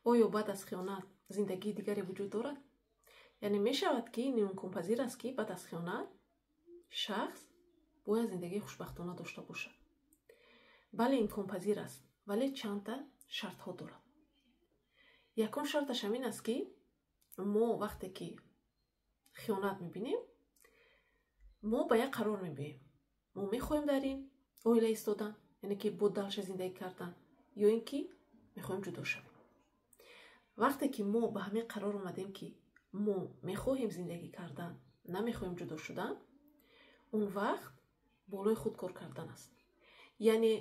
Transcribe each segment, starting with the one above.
Оё баъд аз хиёнат зиндагии дигаре вуҷуд дорад? Яъне мешавад, ки имконпазир аст, ки баъд аз хиёнат шахс бояд зиндагии хушбахтона дошта бошад? Бале, имконпазир аст, вале чандта шартҳо дорад. Якум шарташ ҳамин аст, ки мо вақте ки хиёнат мебинем, мо ба як қарор мебиёем: мо мехоҳем дар ин оила истодан, яъне ки бо дальше зиндагӣ кардан, ё ин ки мехоҳем ҷудо шавем. Вақте ки мо ба ҳамин қарор омадем, ки мо мехоҳем зиндагӣ кардан, намехоҳем ҷудо шудан, он вақт болои худ кор кардан аст. Яъне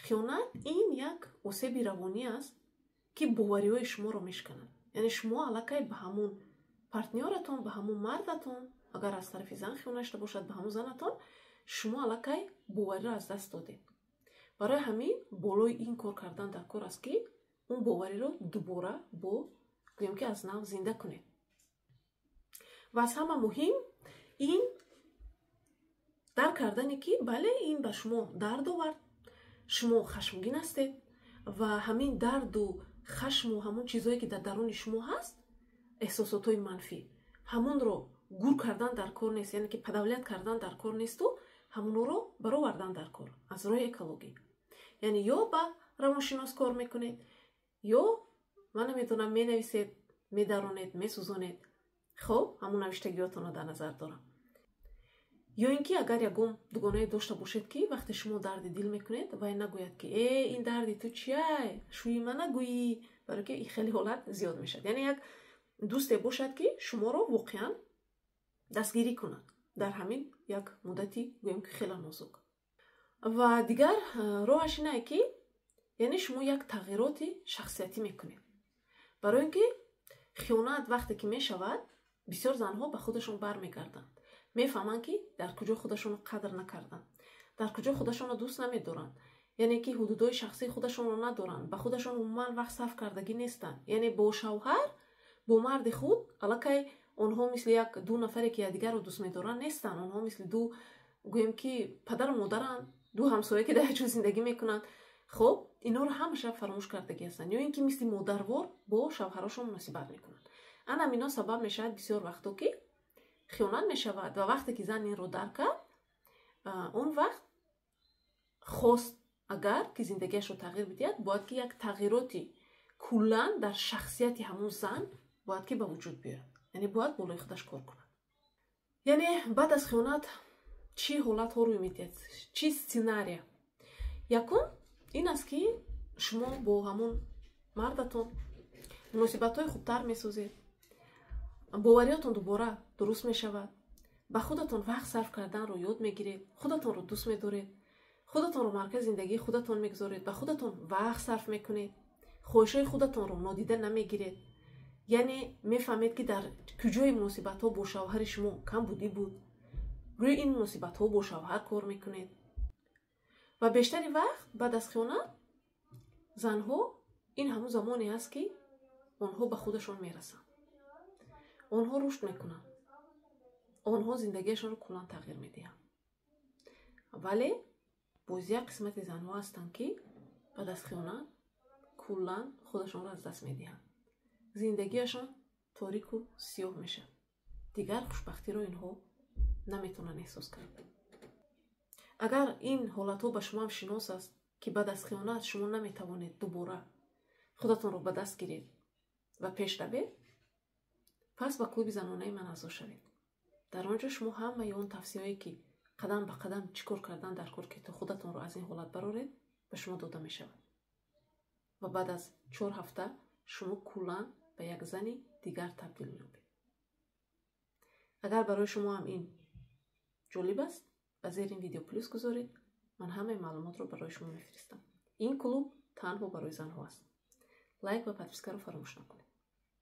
хиёнат ин як осеби равонӣ аст, ки бовариҳои шуморо мешканад. Яъне шумо аллакай ба ҳамун партнёратон, ба ҳамун мардатон, агар аз тарафи зан хиёнат шуда бошад, ба ҳамун занатон, шумо аллакай бовариро аз даст додед. Барои ҳамин болои ин кор кардан дар кор аст, ки он бовариро дубора бо гӯем, ки аз нав зинда кунед. Ва аз ҳама муҳим ин дарк кардане, ки бале, ин ба шумо дард овард, шумо хашмгин ҳастед ва ҳамин дарду хашму ҳамон чизҳое, ки дар даруни шумо ҳаст, эҳсосотҳои манфӣ, ҳамонро гур кардан дар кор нест, яъне ки подавлять кардан дар кор несту ҳамонҳоро баровардан дар кор аз роҳи экологӣ. Яъне ё ба равоншинос кор мекунед, ё ман намедонам, менависед, медаронед, месӯзонед. Хоб, ҳамон навиштагиётонро дар назар дорам. Ё ин ки агар ягон дугонае дошта бошед, ки вақте шумо дарди дил мекунед, вай нагӯяд, ки «Э, ин дарди ту чиай, шӯи ма нагӯӣ», барое ки хеле ҳолат зиёд мешавад. Яъне як дӯсте бошад, ки шуморо воқеан дастгирӣ кунад дар ҳамин як муддати, гӯем ки, хеле нозук. Ва дигар роҳаш инае, ки яъне шумо як тағйироти шахсиятӣ мекунед, барои ин ки хиёнат вақте ки мешавад, бисёр занҳо ба худашон бармегарданд, мефаҳманд, ки дар куҷо худашонро қадр накарданд, дар куҷо худашонро дӯст намедоранд, яъне ки ҳудудҳои шахсии худашонро надоранд, ба худашон умуман вақт сарф кардагӣ нестанд. Яъне бо шавҳар, бо марди худ аллакай онҳо мисли як ду нафаре, ки якдигарро дӯст медоранд, нестанд. Онҳо мисли ду, гӯем ки, падару модаранд, ду ҳамсоя, ки дар як ҷо зиндагӣ мекунанд. Хоб, инҳоро ҳамаша фаромӯш кардагӣ ҳастанд ё ин ки мисли модарвор бо шавҳарошон муносибат мекунанд. Ана ҳамино сабаб мешавад бисёр вақто, ки хиёнат мешавад. Ва вақте ки зан инро дарк кард, он вақт хост агар ки зиндагиашро тағйир бидиҳад, бояд ки як тағйироти куллан дар шахсияти ҳамун зан бояд ки ба вуҷуд биёяд, яъне бояд болои худаш кор кунад. Яъне баъд аз хиёнат чӣ ҳолатҳо рӯй медиҳад, чӣ сценария? Якум ин аст, ки шумо бо ҳамун мардатон муносибатҳои хубтар месозед, бовариётон дубора дуруст мешавад, ба худатон вақт сарф карданро ёд мегиред, худатонро дӯст медоред, худатонро маркази зиндагии худатон мегузоред, ба худатон вақт сарф мекунед, хоҳишҳои худатонро нодида намегиред. Яъне мефаҳмед, ки дар куҷои муносибатҳо бо шавҳари шумо камбудӣ буд, рӯи ин муносибатҳо бо шавҳар кор мекунед. Ва бештари вақт баъд аз хиёнат занҳо ин ҳамун замоне аст, ки онҳо ба худашон мерасанд, онҳо рушд мекунанд, онҳо зиндагиашонро куллан тағйир медиҳанд. Вале боз як қисмати занҳо ҳастанд, ки баъд аз хиёнат куллан худашонро аз даст медиҳанд, зиндагиашон торику сиёҳ мешавад, дигар хушбахтиро инҳо наметавонанд эҳсос кард. Агар ин ҳолатҳо ба шумоам шинос аст, ки баъд аз хиёнат шумо наметавонед дубора худатонро ба даст гиред ва пеш равед, пас ба клуби занонаи ман аъзо шавед. Дар он ҷо шумо ҳамаи он тавсияҳое, ки қадам ба қадам чӣ кор кардан дар кор, ки то худатонро аз ин ҳолат бароред, ба шумо дода мешавад. Ва баъд аз 4 ҳафта шумо куллан ба як зани дигар табдил меёбед. Агар барои шумо ҳам ин ҷолиб аст, ба зери ин видео плюс гузоред, ман ҳамаи маълумотро барои шумо мефиристам. Ин клуб танҳо барои занҳо аст. Лайк ва подпискаро фаромӯш накунед.